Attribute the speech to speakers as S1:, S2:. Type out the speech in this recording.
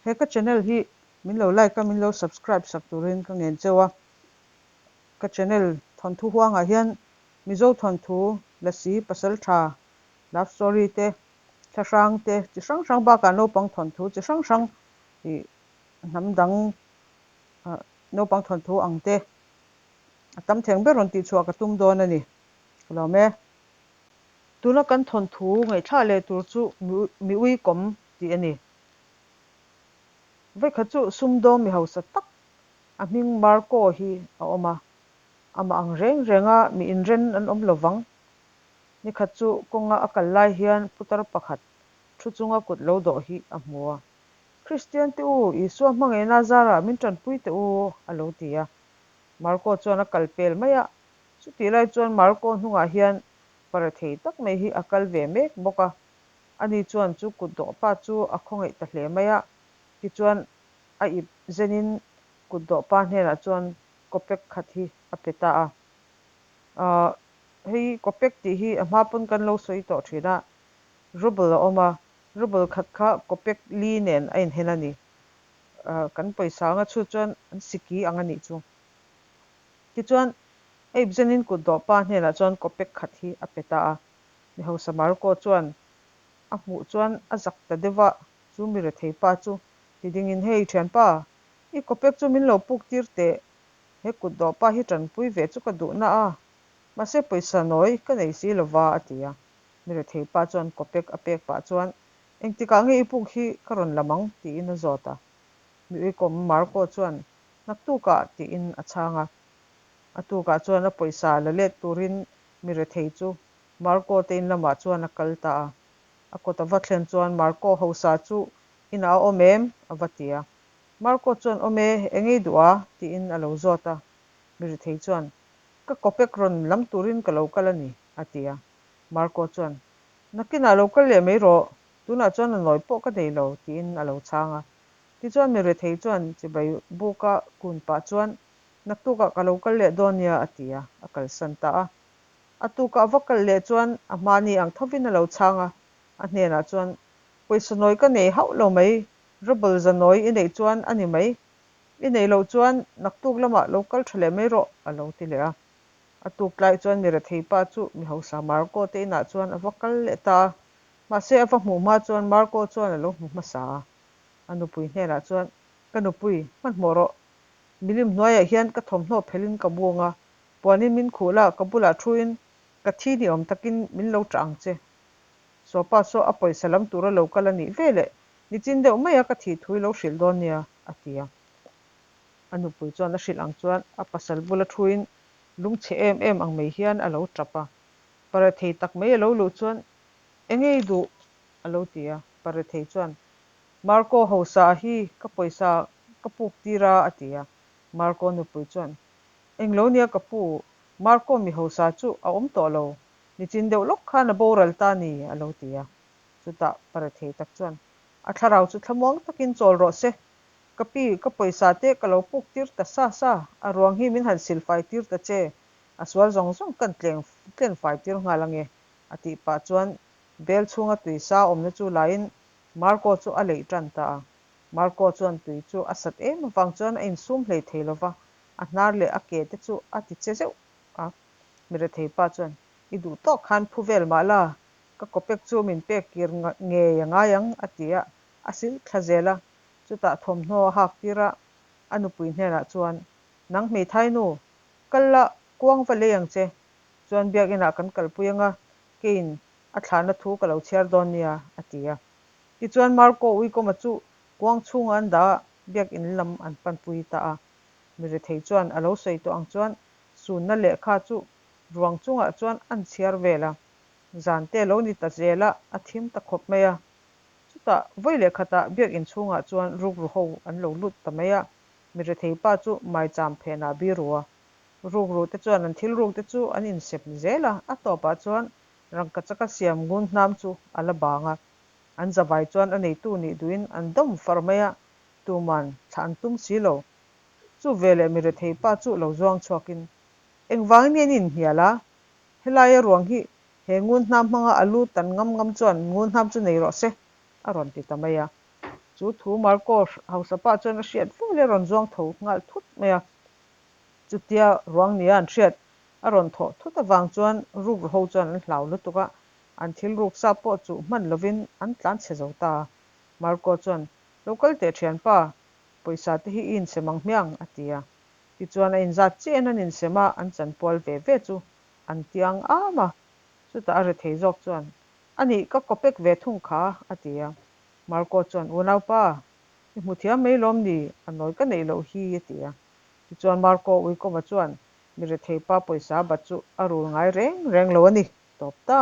S1: He ka channel hi min lo like a, min lo subscribe sak turin ka ngen cheu a. Ka channel thawnthu huangah hian Mizo thawnthu, Lasi, Pasaltha, love story te, thlahrang te chi hrang hrang bakah naupang thawnthu chi hrang hrang ih hnam dang naupang thawnthu ang te a tam theng ber rawn tihchhuah ka tum dawn a ni. Ka lawm e. Tuna kan thawnthu ngaihthlah leh tur chu mi uikawm tih a ni. Vawikhat chu sumdawng mi hausa tak a hming Marco hi a awm a, amah ang reng renga mi inren an awm lo vang. Nikhat chu kawnga a kal lai hian putar pakhat thu chunga kut lo dawh hi a hmu a, Kristian te u, Isua hmangaihna zarah min tanpui teh u, a lo ti a. Marco chuan a kal pel mai a, chutih lai chuan Marco hnungah hian parethei tak mai hi a kal ve mek bawk a. Ani chuan chu kut dawh pa chu a khawngaih ta hle mai a, tichuan a ip zenin kut dawh pa hnenah chuan kopek khat hi a pe ta a. Ahh hei kopek tih hi a hma pawn kan lo sawi tawh thin a, ruble a awm a, ruble khat kha kopek li nen a inhen a ni. Ahh kan pawisa anga chhut chuan an siki ang a nih chu. Tichuan a ip zenin kut dawh pa hnenah chuan kopek khat hi a pe ta a. Mi hausa Marco chuan a hmuh chuan a zak ta deuh a, chu mi rethei pa chu ti dingin, Hei thianpa, i kopek chu min lo puk tir teh, he kut dawh pa hi tanpui ve chu ka duh na a, mahse pawisa nawi ka nei si lova a ti a. Mi rethei pa chuan kopek a pek pah chuan, Engtikah nge i puk hi ka rawn lam ang? tiin a zawt a. Mi uikawm Marco chuan, Naktukah tiin a chhang a. A tukah chuan a pawisa la let turin mi rethei chu Marco te in lamah chuan a kal ta a. A kawt a va thlen chuan Marco hausa chu inah a awm em? a va ti a. Marco chuan awm e, eng ei duh a? tiin a lo zawt a. Mi rethei chuan, Ka kopek rawn lam turin ka lo kal a ni, a ti a. Marco chuan, Nakinah lo kal leh mai rawh, tunah chuan a nawi pawh ka nei lo, tiin a lo chhang a. Tichuan mi rethei chuan chibai buka kun pah chuan, Naktukah ka lo kal leh dawn nia, a ti a, a kalsan ta a. A tukah a va kal leh chuan a hmani ang thovin a lo chhang a, a hnenah chuan, Pawisa nawi ka nei hauh lo mai, ruble za nawi i neih chuan a ni mai, i neih loh chuan naktuk lamah lo kal tha leh mai rawh, a lo ti leh a. A tuk tlai chuan mi rethei pa chu mi hausa Marco te inah chuan a va kal leh ta a, mahse a va hmuh hma chuan Marco chuan a lo hmu hmasa a. A nupui hnenah chuan, Ka nupui, hmanhmawh rawh, milim hnuaiah hian ka thawmhnaw phelhin ka buang a, Puanin min khuh la, ka bulah thuin ka thi ni awm takin min lo ṭah ang che. Sawpa saw a pawisa lam tura lo kal a nih ve leh nichin deuh maia ka thih thu i lo hrilh dawn nia, a ti a. A nupui chuan a hrilh ang chuan a pasal bula thuin lungchhe em em ang mai hian a lo ṭap a. Parethei tak mai a lo luh chuan, Enge i duh? a lo ti a. Parethei chuan, Marco hausa hi ka pawisa ka puk tir a, a ti a. Marco nupui chuan, Englo nia ka pu, Marco mi hausa chu a awm tawh lo, nichin deuh lawk khan a boral ta ni, a lo ti a. Chutah parethei tak chuan, A thlarau chu thlamuang takin chawl rawh se, ka pi, ka pawisa te ka lo puk tir ta sa sa, a ruang hi min han silfai tir ta che, a sual zawng zawng kan tleng tlen fai tir nghal ange, a tih pah chuan bel chhunga tui sa awmna chu laiin Marco chu a leih tan ta a. Marco chuan tui chu a sat em avang chuan a insum hlei thei lova, a hnar leh a ke te chu a ti che zeuh a. Mi rethei pa chuan, I duh tawk khan phu vel mah la, ka kopek chu min pek kir ngei a ngai ang, a ti a, a sil thla zel a. Chutah thawmhnaw a hak tir a, a nupui hnenah chuan, Nang hmeithai nu, kal la, kuang va lei ang che, chuan biakinah kan kalpui anga, keiin a thlahna thu ka lo chhiar dawn nia, a ti a. Tichuan Marco Uikawma chu kuang chhunga an dah a, biakin lam an panpui ta a. Mi rethei chuan a lo sawi tawh ang chuan sunna lehkha chu ruang chungah chuan an chhiar vel a, zan te lo ni ta zel a, a thim ta khawp mai a. Chutah vawi leh khatah biakin chhungah chuan rukru ho an lo lut ta mai a, mi rethei pa chu maicham phenah biru a. Rukru te chuan an thil ruk te chu an insep zel a, a tawpah chuan rangkachaka siam ngun hnam chu a la bang a. An zavai chuan a neitu nih duhin an dawm far mai a, tuman thlah an tum si lo. Chu veleh mi rethei pa chu lo zuang chhuakin, Engvangin nge an inhnial a? Helaia ruang hi he ngun hnam hmanga a lu tan ngam ngam chuan ngun hnam chu nei rawh se, a rawn ti ta mai a. Chu thu Marco hausa pa chuan a hriat veleh a rawn zuang tho nghal thut mai a. Chutia ruang nia an hriat a rawn thawh thut avang chuan rukru ho chuan an hlau lutuk a, an thil ruk sa pawh chuh hman lovin an tlan chhe zo ta a. Marco chuan, Lo kal teh thianpa, pawisa te hi i insem ang hmiang, a ti a. Tichuan a inzat chiahin an insem a, an chanpual ve ve chu an tiang am a. Chutah a rethei zawk chuan, A nih, ka kawpek ve thung kha, a ti a. Marco chuan, Unaupa, i hmu thiam mai lawm ni? A nawi ka neih loh hi, a ti a. Tichuan Marco Uikawma chuan mi rethei pa pawisa bat chu a rul ngai reng reng lo a ni. Tawp ta!